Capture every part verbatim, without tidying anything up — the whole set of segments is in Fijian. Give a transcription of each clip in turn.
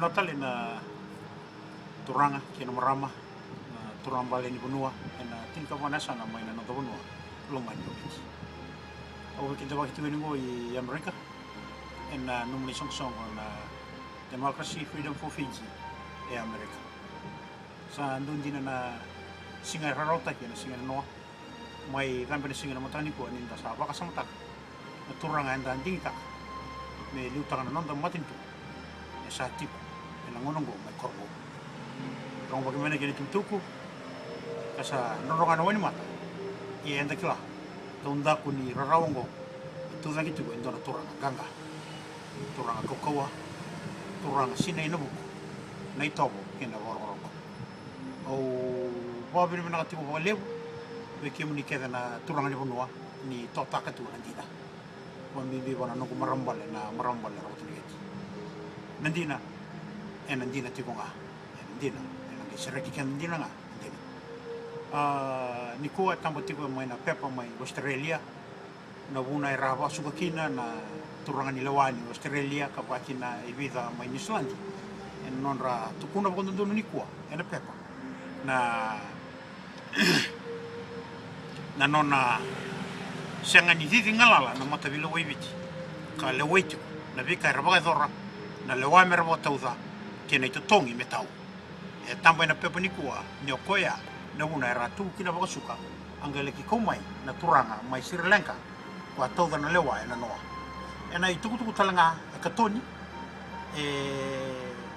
Tale na turaga kei na marama, na turaga bale ni vanua ena tinikava na yasana mai na noda vanua lomani o Viti. Au veikidavaki tiko yani oqo i Amerika ena nomuni soqosoqo na Democracy Freedom for Fiji e Amerika. Sa dua dina na siga e rarawataki ena siga ena noa. Mai cabe na siga ena mataka nikua ni da sa vakasamataka na turaga eda digitaka me liutaka na noda matanitu e sa tiko ena gauna oqo mai Korovou. Rogo vakavinaka na itukutuku ka sa drodro ga na wainimata. Ia eda kila, taudaku ni rarawa oqo e tucake tiko e dua na turaga qaqa, turaga kaukauwa, turaga sinai ena vuku, na itovo kei na vakarokoroko. Au vakavinavinaka tiko vakalevu vei kemuni kece na turaga ni vanua ni totaka tiko na dina. Vakabibi vua na noqu marama bale, na marama bale Roko Tui Dreti. Na dina, ena dina tiko ga. Ena dina, ena qai sereki keda dina ga na dina. A, nikua e taba tiko mai na pepa mai Australia na vuna era vakasuka kina na turaga ni lewa ni Australia ka vakakina e vica mai Niusiladi ena nodra tukuna vakadodonu nikua ena pepa na na nona sega ni cici galala na mataveilewai Viti ka lewai tiko na veika era vakayacora na lewa me ra vakatauca kei na itotogi me tau. E taba ena pepa nikua ni o koya na vuna era tu kina vakasuka a qai laki kau mai na turaga mai Sri Lanka ko a tauca na lewa ena noa. Ena itukutuku tale ga e katoni e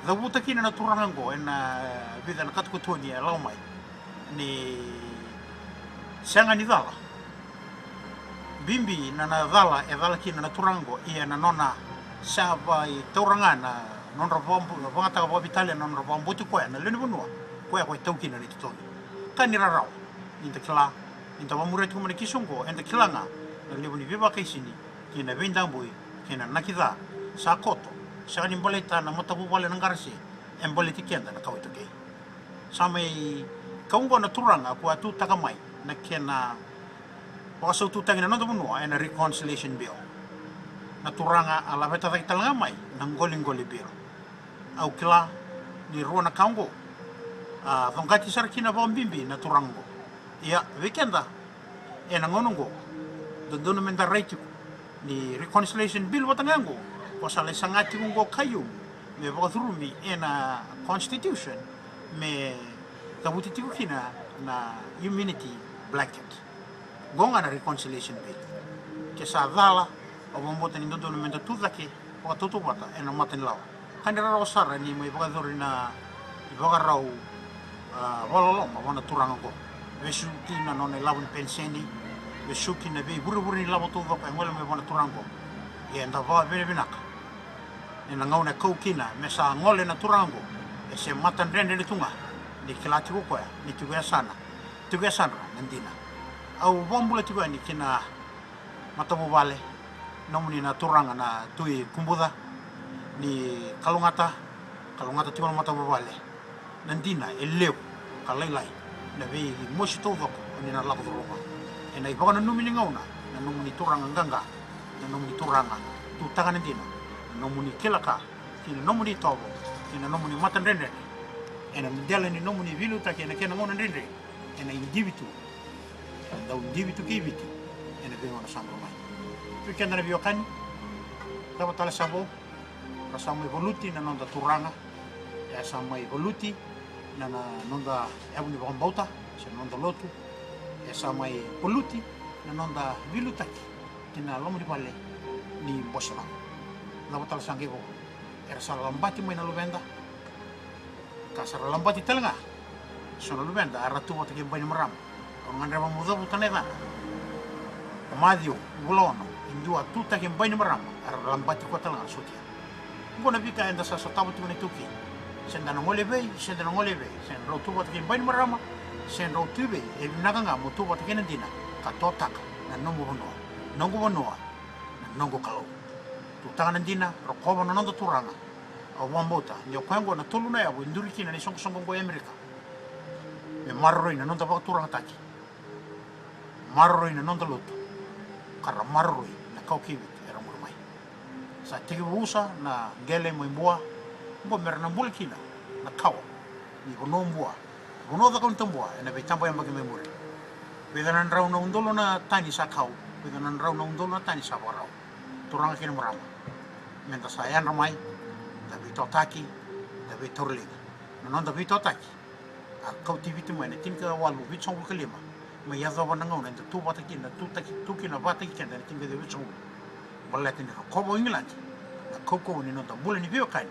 cavuta kina na turaga oqo ena vica na katokatoni e lako mai ni sega ni cala. Bibi na na cala e cala kina na turaga oqo, ia na nona sa vakaitaura ga na nodra vakabu- vakayagataka vakaveitalia na nodra vakabauti koya na lewe ni vanua, koya ko e tau kina na itotogi. Ka ni rarawa ni da kila, ni da vakamuria tiko mai na kisi oqo, eda kila ga na levu ni veivakaisini kei na veidabui kei na naki ca sa koto, sega ni baleta na matavuvale na qaravi, e baleti keda na kawa iTaukei. Sa mai kau oqo na turaga ko a tutaka mai na kena vakasaututaki na noda vanua ena Reconciliation Bill. Na turaga a laveta cake tale ga mai na Qoliqoli Bill. Au kila ni rua na ka oqo a coqati sara kina vakabibi na turaga oqo. Ia, vei keda ena gauna oqo, dodonu me da rai tiko ni Reconciliation Bill vata ga oqo ko sa lai saga tiko oqo Khaiyum me vakacurumi ena Constitution me cavuti tiko kina na immunity blanket. Oqo ga na Reconciliation Bill. Ke sa cala, au vakabauta ni dodonu me da tu cake vakatautauvata ena mata ni lawa. Ka ni rarawa sara ni mai vakayacori na ivakarau, a, vakaloloma vua na turaga oqo. Vesuki na nona ilavo ni peniseni, vesuki na veivurevure ni lavo taucoko e gole mai vua na turaga oqo. Ia eda vakavinavinaka ena gauna e kau kina me sa gole na turaga oqo, e se matadredredre tu ga ni kila tiko o koya ni tiko e yasana, tiko e yasadra na dina. Au vakabula tiko yani ki na matavuvale, nomuni na turaga na Tui Kubuca, ni kalougata, kalougata tiko na matavuvale. Na dina e levu ka lailai na veimosi taucoko o ni na lako curuma. Ena ivakananumi ni gauna, na nomuni turaga qaqa, na nomuni turaga tutaka na dina, na nomuni kila ka, kei na nomuni itovo, kei na nomuni matadredredre. Ena dela ni nomuni veiliutaki ena kena gauna dredre, ena idivi tu, ena dau divi tu kei Viti ena veigauna sa bula mai. Vei keda na veiwekani, cava tale sa vo, ra sa mai valuti na noda turaga, e sa mai valuti na, na noda yavu ni vakabauta se na noda lotu, e sa mai valuti na noda veiliutaki ki na loma ni vale ni Bose Lago. Cava tale sa qai vo, era sa labati mai na luveda, ka sa ra labati tale ga eso na luveda era tu vata kei Bainimarama. Au na gadreva meu cavuta na yacana. O Maciu Vulaono, e dua tutaki e Bainimarama, era labati koya tale ga na sotia. Oqo na veika eda sa sotava tiko na iTaukei. Se da na gole vei, se da na gole vei, se drau tu vata kei Bainimarama, se drau tu vei, e vinaka ga mo tu vata kei na dina ka totaka na nomu vanua, noqu vanua, na noqu Kalou. Tutaka na dina, rokova na noda turaga. Au vakabauta ni o koya oqo na tolu na yavu e duri kina na isoqosoqo oqo e Amerika. Me maroroi na noda vakaturagataki, maroroi na noda lotu, ka ra maroroi na kawa kei Viti era muri mai. Sa tekivu usa na qele mai Bua, Oqo me ra na bula kina na kawa ni Vanua o Bua, Vanua o Cakaunitabua ena veitabayabaki mai muri. Vica na drau na udolu na tani sa kau, vica na drau na udolu na tani sa vakarau. Turaga kei na marama, me da sa yadra mai, da veitotaki, da veitauriliga. Na noda veitotaki a kauti Viti mai na tinikawalu vitusagavulu ka lima, me yacova na gauna eda tu vata kina, tu taki, tu kina vakataki keda ena tinikaciwa vitusagavulu. Baleta ni rokova o Igiladi na kaukauwa ni noda bula ni veiwekani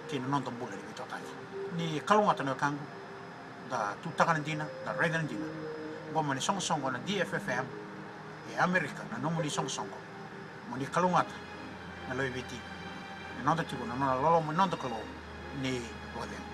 kei na noda bula ni veitotaki. Ni kalougata na wekaqu, da tutaka na dina, da raica na dina. Oqo mai na isoqosoqo na D F F M e Amerika, na nomuni isoqosoqo. Mo ni kalougata na lewe i Viti, na noda tiko, na nona loloma, na noda Kalou. Ni vakacegu.